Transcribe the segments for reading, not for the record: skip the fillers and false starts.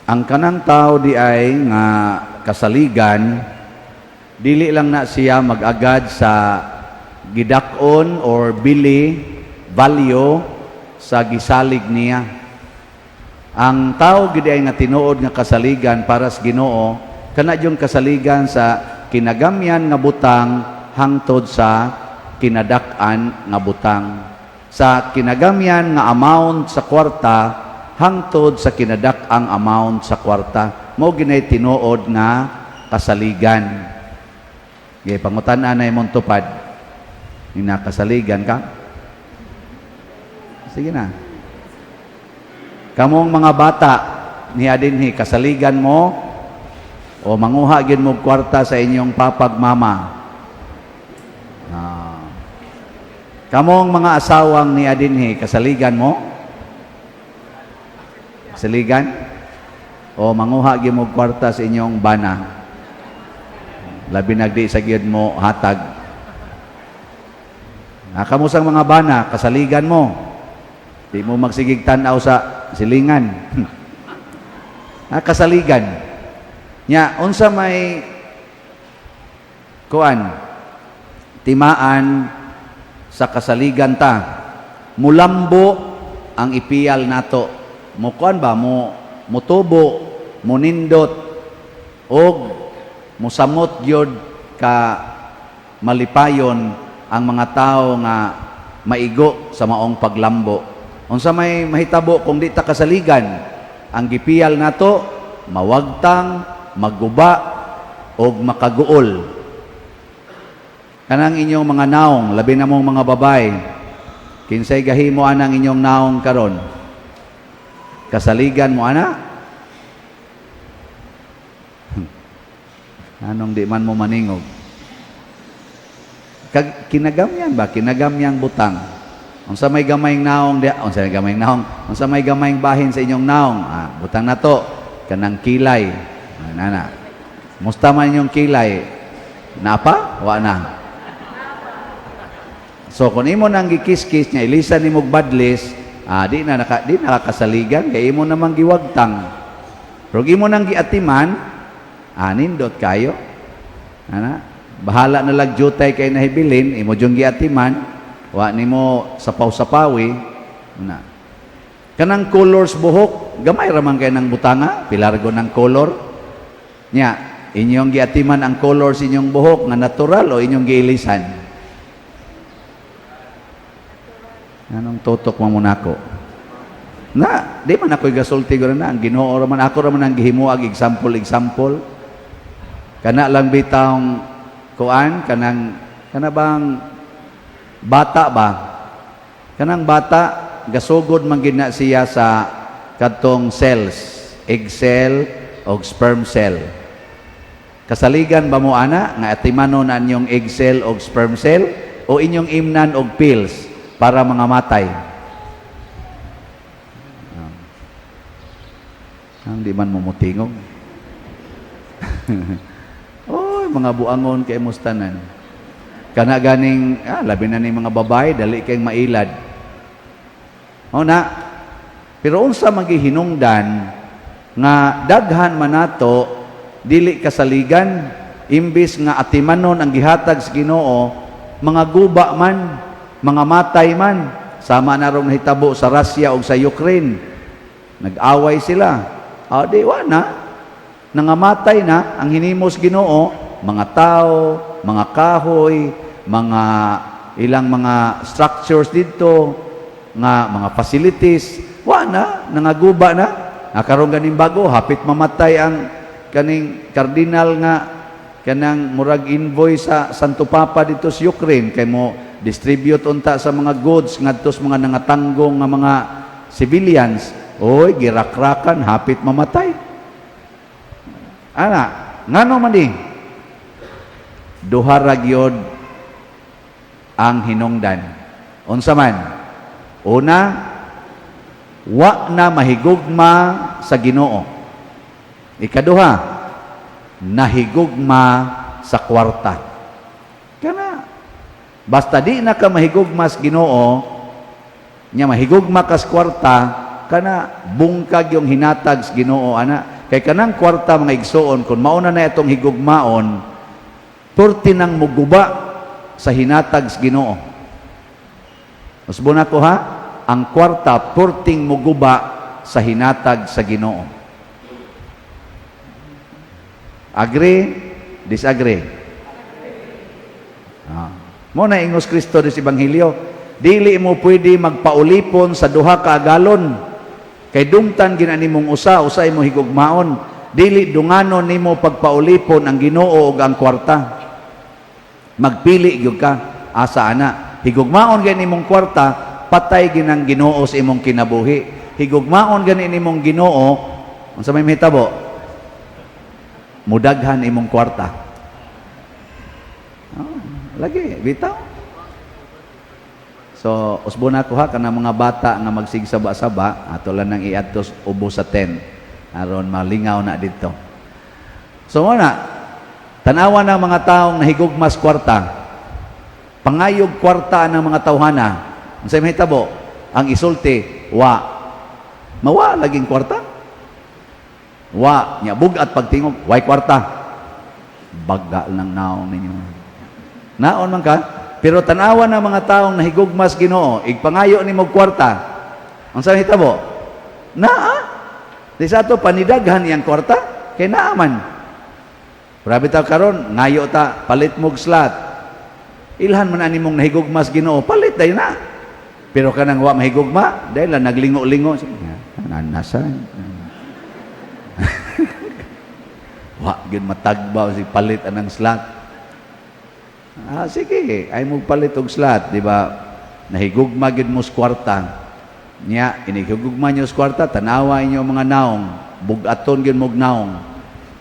Ang kanang tao di ay nga kasaligan, dili lang na siya mag-agad sa gidak-on or bili, value sa gisalig niya. Ang tao gid ay nga tinuod nga kasaligan para sa Ginoo, kana yung kasaligan sa kinagamyan nga butang hangtod sa kinadak-an nga butang. Sa kinagamyan nga amount sa kwarta hangtod sa kinadak-ang amount sa kwarta. Mao ginay tinuod nga kasaligan. Gay pangutan-an na imong tupad. Nakasaligan ka? Sige na. Kamong mga bata niya dinhi, kasaligan mo o manguha gyud mo kwarta sa inyong papag mama? Ah. Kamong mga asawang niya dinhi, kasaligan mo? Kasaligan? O manguha gyud mo kwarta sa inyong bana? Labi nagdi sa gyud mo hatag. Ah, kamusang mga bana, kasaligan mo? Di mo magsigig tan-aw sa silingan. Ah, kasaligan. Nya, unsa may kuan timaan sa kasaligan ta? Mulambo ang ipiyal nato. Mo kuan ba mo, mutubo, munindot og musamot gyud ka malipayon ang mga tao nga maigo sa maong paglambo. Unsa may mahitabo kung di ta kasaligan? Ang gipiyal nato mawagtang, maguba og makaguol. Kanang inyong mga naong, labi na mong mga babae, kinsay gahimo anang inyong naong karon? Kasaligan mo ana? Anong di man mo maningog? Kag kinagamyan ba? Kinagamyang butang. Unsa may gamayng naong di, unsa may gamayng naong, unsa may gamayng bahin sa inyong naong? Ah, butang na to kanang kilay. Ah, nana. Musta man inyong kilay? Napa? Wa na. So kung imo nang gikiskis niya, ilisan nimo og badlis, ah, di nakakasaligan kay imo namang giwagtang. Pero imo nang giatiman, ah, nindot kayo. Ana, bahala na lag jutay kay nahibilin, imo jung giatiman, wa nimo sapaw-sapawi, na. Kanang colors buhok, gamay ra man kay ng butanga, pilargo ng color. Nya, inyong giatiman ang colors inyong buhok nga natural o inyong giilisan? Anong tutok mo muna ako? Na, di man ako'y gasulti ko na, ang Ginoo ra man, ako ra man ang gihimuag example example. Kana lang bitawng kuan, kanang kana bang bata ba? Kanang bata gasugod man gid na siya sa kadtong cells, egg cell o sperm cell. Kasaligan ba mo ana nga atimanon ang inyong egg cell o sperm cell o inyong imnan og pills para mga matay? Ah. Ang di man mo mutingog. Oy, mga buangon kay mustanan. Kana ganing ah, labi na ni mga babae, dali kay mailad. O na, pero unsa magihinungdan nga daghan man nato dili kasaligan, imbis nga atimanon ang gihatag sa Ginoo, mga guba man, mga matay man, sama na rong nahitabo sa Russia ug sa Ukraine? Nag-away sila. Ah, di wa na. Nangamatay na ang hinimos Ginoo, mga tao, mga kahoy, mga ilang mga structures dito, nga mga facilities, wa na, nangaguba na. Karon ganing bago, hapit mamatay ang kaning kardinal nga kanang murag envoy sa Santo Papa dito sa Ukraine kay mo distribute unta sa mga goods ngadto sa mga nangatanggong nga mga civilians. Oy, girakrakan, hapit mamatay. Ana, ngano man ni? Duha ra gyud ang hinungdan. Unsa man? Una, wa na mahigugma sa Ginoo. Ikaduha, nahigugma sa kwarta. Kana basta di na ka mahigugma sa Ginoo, nya mahigugma ka sa kwarta, kana bungkag yung hinatag sa Ginoo ana. Kay kanang kwarta, mga igsuon, kung mauna na itong higugmaon, purti nang muguba sa hinatag sa Ginoo. Usbon ako ha, ang kwarta purting muguba sa hinatag sa Ginoo. Agree? Disagree? Ah. Mao na ingos Kristo sa Ebanghelyo, dili mo pwede magpaulipon sa duha ka agalon. Kay dumtan gina nimong usa, usa imo higugmaon. Dili dunganon nimo pagpaulipon ang Ginoo ug ang kwarta. Magpili gyud ka asa ana. Higugmaon gani nimong kwarta, patay ginang Ginoo sa imong kinabuhi. Higugmaon gani nimong Ginoo, unsa may mahitabo? Mudaghan imong kwarta. Oh, lagi bitaw. So, usbon ako ha, kana mga bata nga magsigsaba-saba, ato lang nang iadtos ubos sa 10 aron malingaw na dito. So, mao na, tanawa ng mga taong nahigugmas kwarta, pangayog kwarta ng mga tawhana, unsay mahitabo? Ang isulti, wa. Mawa laging kwarta. Wa, nya bugat pagtingog, way kwarta. Baga lang naon ninyo. Naon man ka, pero tanawa ng mga taong nahigugmas Ginoo, igpangayo nimo kwarta. Unsa mahitabo? Naa. Di sa ato panidaghan iyang kwarta kay naa man. Grabe ta karon, ngayo ta palit mog slot. Ilhan man ani mong nahigugmas Ginoo, palit dayon na. Pero kanang wa mahigugma, dahil lang naglingo-lingo. Nasa. Wa gyud matagbaw si palit anang slot. Ah, sige, ay mo palit og slot, di ba? Nahigugma gyud mo sa kwarta. Nya, inihigugma niyo sa kwarta, tanawa inyo mga naong, bugaton gyud mog naong.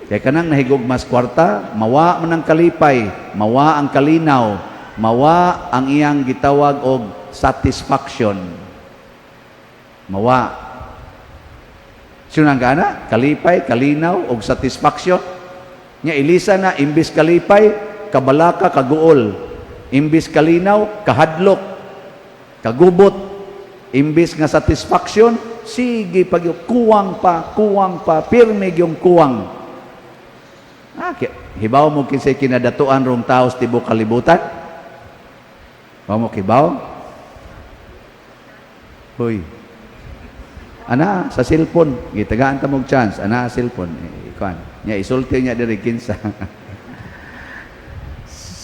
Kay kanang nahigugma sa kwarta, mawa man ang kalipay, mawa ang kalinaw, mawa ang iyang gitawag og satisfaction. Mawa. Sino ang gana? Kalipay, kalinaw, og satisfaction. Nya ilisa na, imbis kalipay, kabalaka, kaguol. Imbis kalinaw, kahadlok, kagubot. Imbis nga satisfaction, sige pag kuwang pa, pirmi yung kuwang. Ah, hibaw mo kinsay kinadatuan rong tao sa tibok kalibutan? Hibaw mo kibaw? Hoy. Ana sa cellphone, gitagaan ta mog chance, ana sa cellphone, eh, ikuan. Nya isulti niya diri kinsa.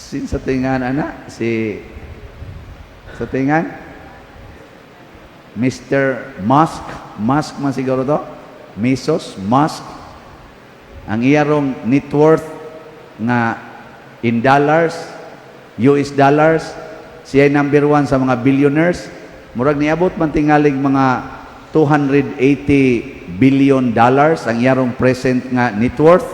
Sin sa tingan ana si sa tingan Mr. Musk, Musk man siguro to. Mesos, Musk. Ang iyarong net worth nga in dollars, US dollars, siya number one sa mga billionaires. Murag niabot man tingalig mga $280 billion ang iyarong present nga net worth.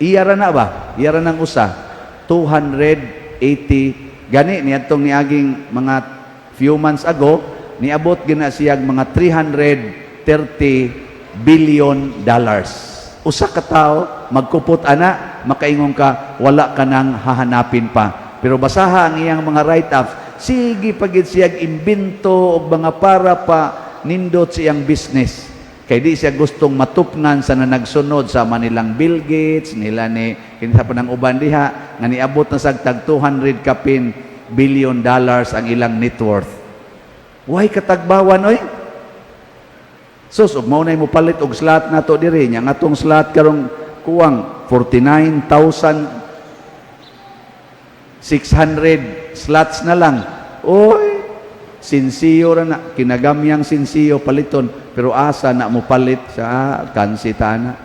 Iyara na ba? Iyara ng usa. 280 gani niadtong niaging mga few months ago, niabot gina siyag mga $330 billion. Usa ka tawo magkupot ana, makaingon ka wala ka nang hahanapin pa. Pero basaha ang iyang mga write-ups, sige pagid siyag imbento og mga para pa nindot siyang business. Kay di siya gustong matupngan sa nanagsunod sa manilang Bill Gates, nila ni kinsa pa ng uban diha nga niabot na sag tag 200 kapin billion dollars ang ilang net worth. Way katagbawan oy. Sus, ug mao nay mo palit og slot nato diri nya ngatong slot karong kuwang 49,600 slots na lang. Oy, sinsiyo ra na, kinagamyang sinsiyo paliton, pero asa na mo palit sa kansi na.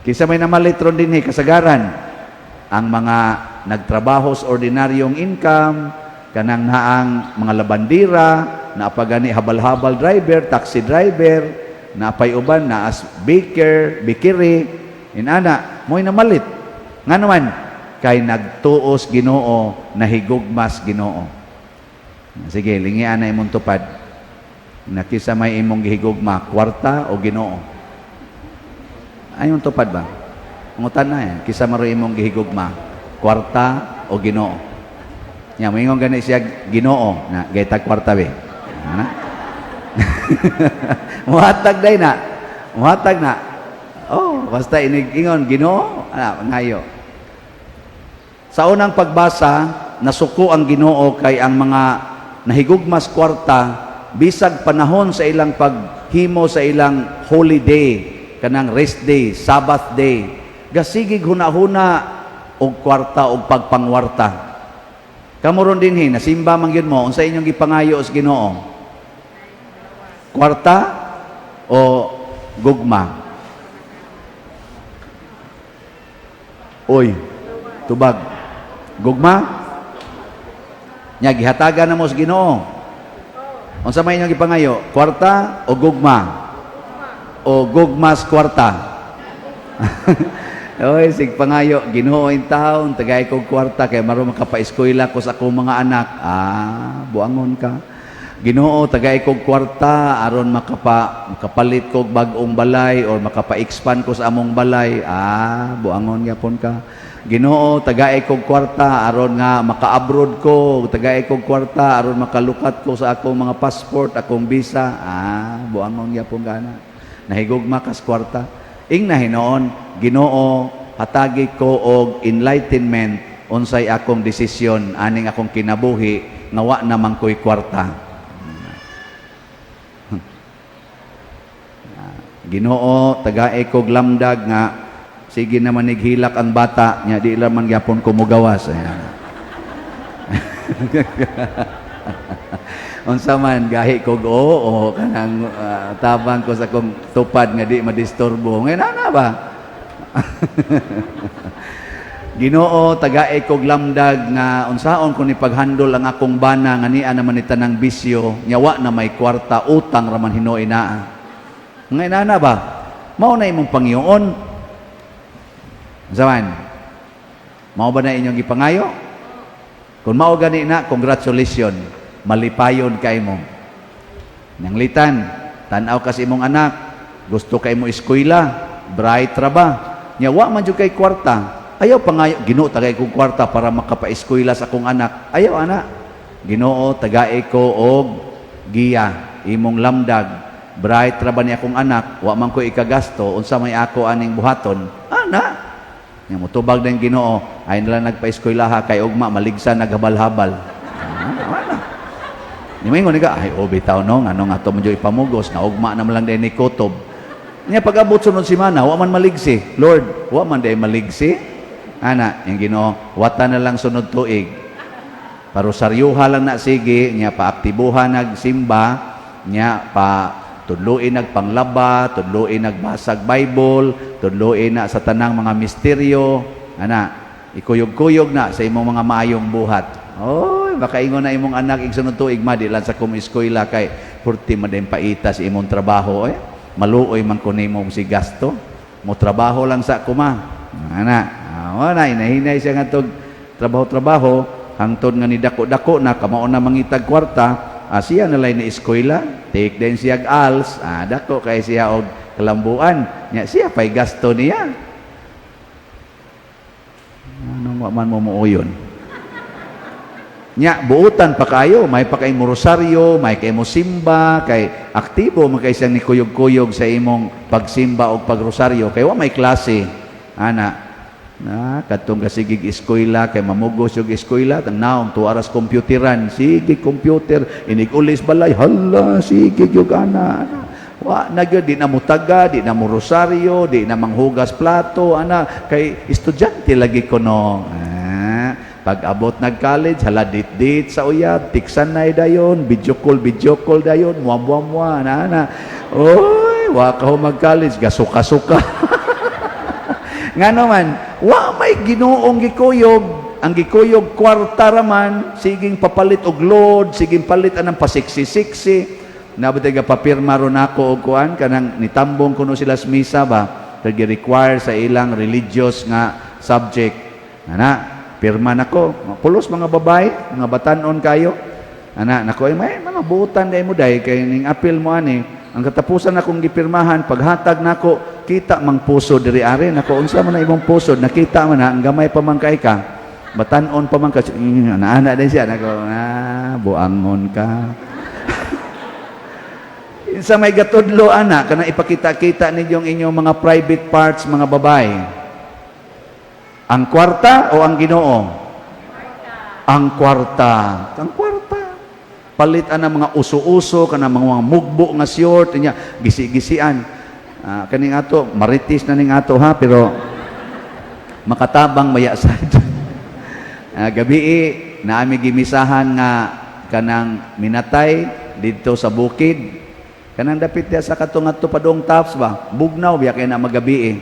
Kisa may namalit ron dinhi kasagaran ang mga nagtrabaho sa ordinaryong income, kanang naang mga labandira, naapagani habal-habal driver, taxi driver, naapay uban naas baker, bakery, inana, mo'y namalit. Nga naman, kay nagtuos Ginoo, nahigugmas Ginoo. Sige, lingian na imong tupad. Nakisa may imong gihigugma, kwarta o Ginoo? Ay, imong tupad ba? Pangutan na yan. Kisa maro imong gihigugma, kwarta o Ginoo? Nya, moingon gani siya Ginoo, na gaytag kwarta be. Ana? Muhatag day na. Muhatag na. Oh, basta inig ingon Ginoo, ana ngayo. Sa unang pagbasa, nasuko ang Ginoo kay ang mga nahigugmas kwarta bisag panahon sa ilang paghimo sa ilang holiday, kanang rest day, Sabbath day, gasigig huna-huna og kwarta og pagpangwarta. Kamo ron dinhi, nasimba man gyud mo, unsa inyong gipangayo sa Ginoo? Kwarta o gugma? Oy, tubag. Gugma? Nya gihatagan na mo sa Ginoo. Unsa may inyong gipangayo? Kwarta o gugma? O gugmas kwarta? Oy, sig pangayo, Ginoo in town, tagay kog kwarta kay maro makapaeskwela ko sa akong mga anak. Ah, buangon ka. Ginoo, tagay kog kwarta aron makapalit kog bag-ong balay or makapa-expand ko sa among balay. Ah, buangon gyapon ka. Ginoo, tagay kog kwarta aron nga maka-abroad ko, tagay kog kwarta aron makalukat ko sa akong mga passport, akong visa. Ah, buangon gyapon ka na. Nahigugma kas kwarta. Ing na hinoon, Ginoo, hatagi ko og enlightenment unsay akong desisyon aning akong kinabuhi nga wa naman ko'y kwarta. Ginoo, tagae kog lamdag nga sige naman nighilak ang bata nya di lang man gyapon ko mogawas. Ayan. Unsa man gahi kog oo kanang tabang ko sa akong tupad nga di madisturbo. Ngayon ana ba? Ginoo, tagae kog lamdag nga unsaon ko ni paghandol ang akong bana nga niya naman ni tanang bisyo, nya wa na may kwarta, utang raman hinuoy naa. Ngayon ana ba? Mao na imong pangyoon. Unsa man? Mao ba na inyong gipangayo? Kung mao gani na, congratulations. Malipayon kay mo. Nanglitan, tan-aw kas imong anak, gusto kay mo eskwela, bright ra ba? Nya wa man jud kay kwarta. Ayaw pangayo, Ginoo, tagay kog kwarta para makapaeskwela sa akong anak. Ayaw ana. Ginoo, tagae ko og giya, imong lamdag. Bright ra ba ni akong anak, wa man ko ikagasto, unsa may ako aning buhaton? Ana. Nya motubag din Ginoo, ay nila nagpaeskwelaha kay ugma maligsa naghabal-habal. Ah, wala. Ni moingon ka, ay oh bitaw no, ngano nga to man jud ipamugos, nga ugma naman lang din ni kutob. Nya pag-abot sunod semana, wa man maligsi. Lord, wa man day maligsi. Ana, yung Ginoo, wata na lang sunod tuig. Parosaryuha lang na sige, nya paaktibuha nagsimba, nya pa tudluin nagpanglaba, tudluin nagbasag Bible, tudluin na sa tanang mga misteryo, ana, ikuyog-kuyog na sa imong mga maayong buhat. Oy, makaingon na imong anak igsunod tuig ma di lang sa kum eskwela kay purti man din paita sa imong trabaho, eh. Maluoy man ko nimo si gasto. Mo trabaho lang sa kuma. Ana, ah, na inahinay siya nga tog trabaho-trabaho hangtod nga ni dako-dako na kamao na mangitag kwarta, ah, siya na lay ni eskwela, take din siya ALS, ah, dako kay siya og kalambuan. Nya siya pay gasto niya. Ano wa man mo muuyon? Nya buutan pa kayo, may pa kay mo rosaryo, may kay mo simba, kay aktibo man kay siyang nikuyog-kuyog sa imong pagsimba o pagrosaryo kay wa may klase. Ana, na kadtong kasigig eskwela kay mamugos yung eskwela tang naong tuaras computeran, sige computer, inig-ulis balay, hala sige gyud ana. Wa na gyud, di na mo taga, di na mo rosaryo, di na manghugas plato ana kay estudyante lagi ko no. Ah, pag abot nag college, hala date-date sa uyab, tiksan na dayon, video call dayon, muwa muwa muwa na na. Oy, wa ka ho mag college, gasuka-suka. Nga naman, wa may Ginoong gikuyog. Ang gikuyog kwarta raman, siging papalit og load, siging palit anang pasiksi-siksi. Nabot ga papirma ron ako og kuan kanang nitambong kuno sila sa misa ba, require sa ilang religious nga subject. Ana, pirma nako. Pulos mga babae, mga batanon kayo. Ana, nako ay may mga buutan day mo day kay ning apil mo ani. Ang katapusan akong gipirmahan, paghatag nako, kita mang puso diri are nako, unsa man na imong puso, nakita man na ang gamay pa man kay ka. Batanon pa man ka, ana din siya nako, ah, buangon ka. Kinsa may gatudlo ana kana ipakita-kita ninyong inyong mga private parts, mga babae? Ang kwarta o ang Ginoo? Ang kwarta. Ang kwarta. Palit ana mga uso-uso kana mga mugbo nga short nya gisi-gisian. Ah, kaning ato maritis na ning ato ha, pero makatabang maya sad. Ah, gabii naami gimisahan nga kanang minatay didto sa bukid. Kanang dapit diya sa katong ngadto padong Tops ba? Bugnaw biya kay na magabi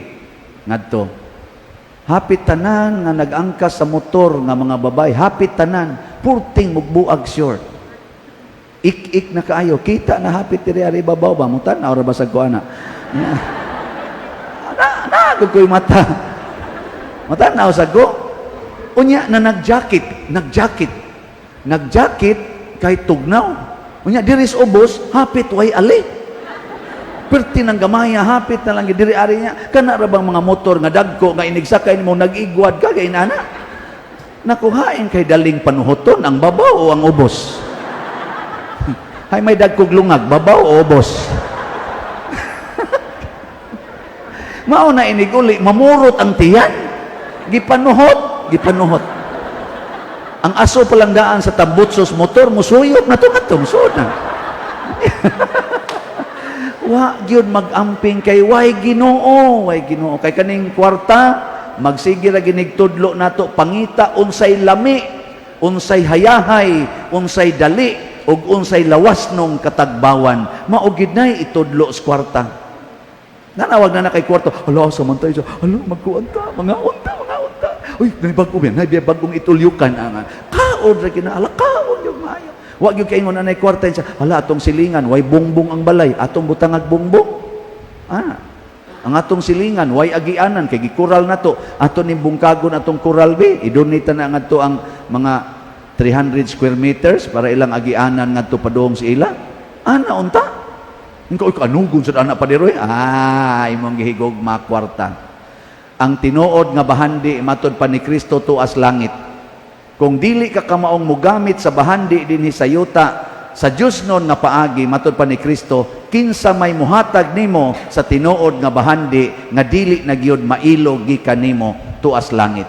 ngadto. Hapit tanan nga nag-angkas sa motor nga mga babae, hapit tanan, purting mugbuag short. Ik-ik na kaayo, kita na hapit diri ari babaw ba, mutan ra basag ko ana. Na, na, ko'y mata. Mata na usag ko. Unya na nag-jacket, nag-jacket. Nag-jacket kay tugnaw. Unya diri sa ubos, hapit way ali. Perti ng gamaya, hapit na lang diri ari niya. Kana ra bang mga motor nga dagko nga inigsakay nimo nag-igwad ka kay inana? Nakuhain kay daling panuhoton ang babaw o ang ubos? Hay may dagkog lungag, babaw o ubos? Mao na inig-uli, mamurot ang tiyan. Gipanuhot, gipanuhot. Ang aso palang daan sa tambutsos motor, musuyop na to nga musuod na. Wa gyud mag-amping kay way Ginoo, way Ginoo. Kay kaning kwarta, magsige ra ginig tudlo nato pangita unsay lami, unsay hayahay, unsay dali, ug unsay lawas nung katagbawan. Mao gid nay itudlo sa kwarta. Nanawag na na kay kwarto. Hala, samantay siya. Hala, magkuan ta, mga unta, mga unta. Uy, nay bago yan, nay bagong itulyukan ang kaon ra kina, ala kaon yung maayo. Wa gyud kaingon anay kwarta siya. Hala, atong silingan, way bongbong ang balay, atong butangag bongbong. Ah, ang atong silingan, way agianan kay gikural nato. Ato ning bungkagon atong kural bi, idonate na ngadto ang mga 300 square meters para ilang agianan ngadto padung sa ila. Ana unta. Ingko, "Uy, kanugon sa anak padiroy." Ah, imong gihigugma kwarta. Ang tinuod nga bahandi matud pa ni Kristo tuas langit. Kung dili ka kamaong mugamit sa bahandi dinhi sa yuta sa Dios nun nga paagi matud pa ni Kristo, kinsa may muhatag nimo sa tinuod nga bahandi nga dili na gyud mailog gikan nimo tuas langit?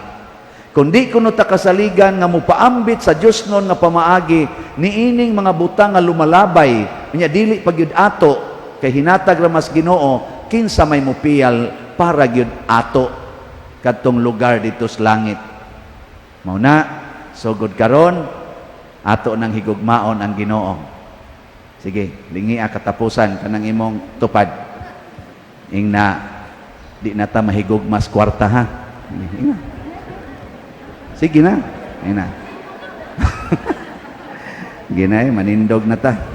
Kung di kuno ta kasaligan nga mupaambit sa Dios nun nga pamaagi niining mga butang nga lumalabay nya dili pa gyud ato kay hinatag ra mas Ginoo, kinsa may mupiyal para gyud ato kadtong lugar dito sa langit? Mao na sugod karon ato nang higugmaon ang Ginoo. Sige, lingi katapusan kanang imong tupad. Ingna di na ta mahigugmas kwarta ha. Ingna. Sige na. Ingna. Ginay manindog na ta.